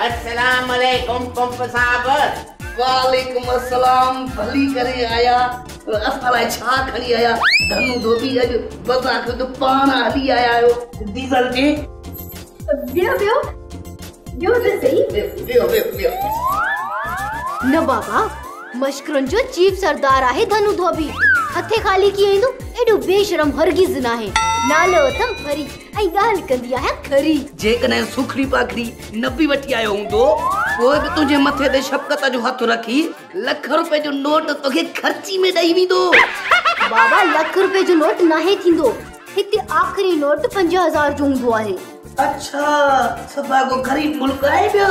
السلام عليڪم پمپ صاحب. وعليڪم السلام ڀلي ڪري آيا اسان لاء ڇا کڻي آيا ڌنو ڌوٻي اڄ بزا خود پاڻ هلي آيا آهيو ڊيزل تي. ويهو ويهو ويهو ته سهي. ويهو ويهو ويهو. نه بابا مشڪرن جو چيف سردار آهي ڌنو ڌوٻي هٿين خالي ڪيئن ايندو ايڏو بي شرم هرگز ناهي نالو اٿم ڦري ۽ ڳالهه ڪندي آهيان کري. جيڪڏهن سوکڙي پاکڙي نه به وٺي آيو هوندو پوء به تنهنجي مٿي تي شفقت جو هٿ رکي لک روپئي جو نوٽ توکي خرچي ۾ ڏئي ويندو. بابا لک روپئي جو نوٽ ناهي ٿيندو هتي آخري نوٽ 5000 جو هوندو آهي. اڇا سڀاڳو غريب ملڪ آهي ٻيو.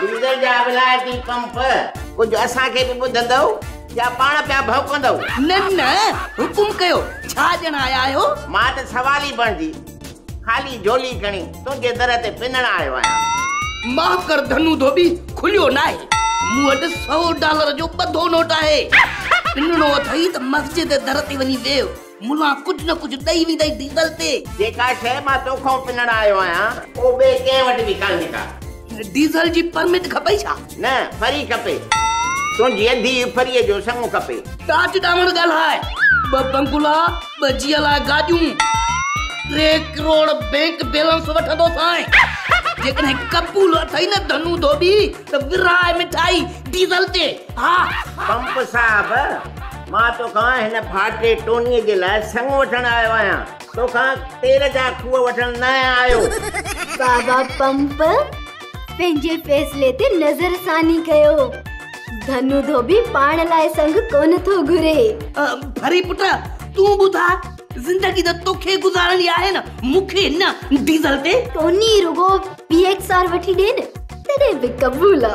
ڊيزل جا ولايتي پمپ ڪجهه اسان کي به ٻڌندؤ يا پاڻ پيا ڀؤنڪندؤ؟ نه نه حڪم ڪيو ڇا ڏيڻ آيا آهيو؟ مان ته سوالي بڻجي خالي جهولي کڻي تنهنجي در تي پنڻ آيو آهيان. معاف ڪر ڌنو ڌوٻي کليو ناهي مون وٽ 100 ڊالر جو ٻڌو نوٽ آهي. پنڻو اٿئي ته مسجد جي در تي وڃي ويهه ملان ڪجهه نه ڪجهه ڏئي ويندئي ڊيزل تي. جيڪا شيء مان توکان پنڻ آيو آهيان اهو ٻئي ڪنهن وٽ به ڪانهي ڪا. ڊيزل جي پرمٽ کپئي ڇا؟ نه ڦري کپي. تنهنجي اڌي ڦريء جو سڱ کپي. ڏاج ڏانوڻ ڳالهاء. ٻه بنگلا، ٻه جيء لاء گاڏيون، 3 ڪروڙ بينڪ بيلنس وٺندوسانء. جيڪڏهن قبول اٿئي نه ڌنو ڌوٻي ته ورهاء مٺائي ڊيزل تي. ها. پمپ صاحب، مان توکان هن ڦاٽي ٽونيء جي لاء سڱ وٺڻ آيو آهيان. توکان تيل جا کوهه وٺڻ ناهيان آيو. بابا پمپ، پنهنجي فيصلي تي نظر ثاني ڪيو. ڌنو ڌوٻي پاڻ لاء سڱ ڪونه ٿو گهري. ڀري پٽ، تون ٻڌاء، زندگي ته توکي گذارڻي آهي نه، مون کي نه، ڊيزل تي. ٽوني رڳو پي ايڪس آر وٺي ڏي نه، تڏهن به قبول آ.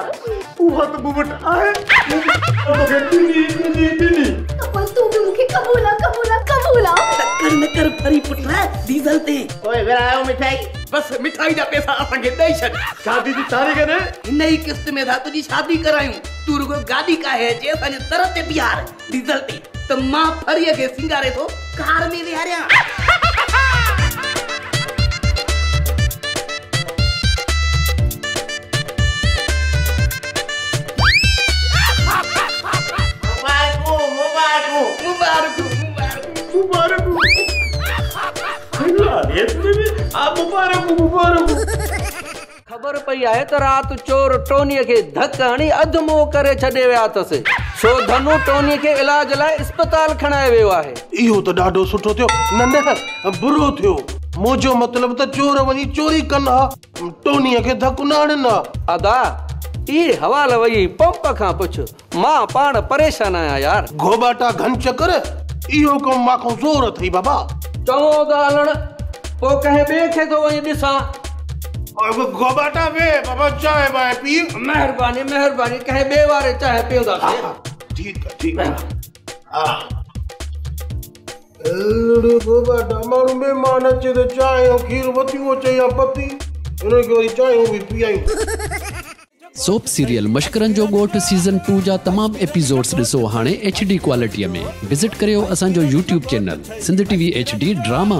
اها ته مون وٽ آهي، مون به توکي ڏني ڏني ڏني. ته پوء تون به مون کي قبول آ، قبول آ، قبول آ. تڪڙ نه ڪر ڦري پٽ، ڊيزل تي. پوء ورهايو مٺائي. بس مٺائي جا پئسا اسان کي ڏئي ڇڏ. شادي جي تاريخ ڏي. هن ئي قسط ۾ ٿا تنهنجي شادي ڪرايون. تون رڳو گاڏي ڪاهي اچي اسان جي در تي بيهار ڊيزل تي ته مان ڦريء کي سينگاري ٿو ڪار ۾ ويهاريان. مبارڪون مبارڪون. مبارڪون مبارڪون. مبارڪون. خبر پئي آهي ته رات چور ٽونيء کي ڌڪ هڻي اڌ مئو ڪري ڇڏي ويا اٿس. سو ڌنو ٽونيء کي علاج لاء اسپتال کڻائي ويو آهي. اهو ته ڏاڍو سٺو ٿيو. نه نه برو ٿيو. منهنجو مطلب ته چور وڃي چوري ڪن ها، ٽونيء کي ڌڪ نه هڻن ها. ادا، اهي حوال وڃي پمپ کان پڇ. مان پاڻ پريشان آهيان يار. گهوٻاٽا گهن چڪر، اهو ڪم مان کان زور اٿئي بابا. چڱو ته هلڻ، پوء ڪنهن ٻئي کي ٿو وڃي ڏسان. گهوٻاٽا ويهه بابا چانهه بانهه پيء. مهرباني مهرباني، ڪنهن ٻئي واري چانهه پيئنداسين. ٺيڪ آ ٺيڪ آ. اڙي گهوٻاٽا، ماڻهو مهمان اچي ته چانهه ۽ کير وتيون اچي يا پتي، هنن کي وري چانهيون به پيايون. سوپ سيريل مشڪرن جو ڳوٺ سيزن ٽو جا تمام ايپيسوڊز ڏسو هاڻي ايڇ ڊي ڪوالٽي ۾ وزٽ ڪريو اسان جو YouTube channel Sindh T V H D drama.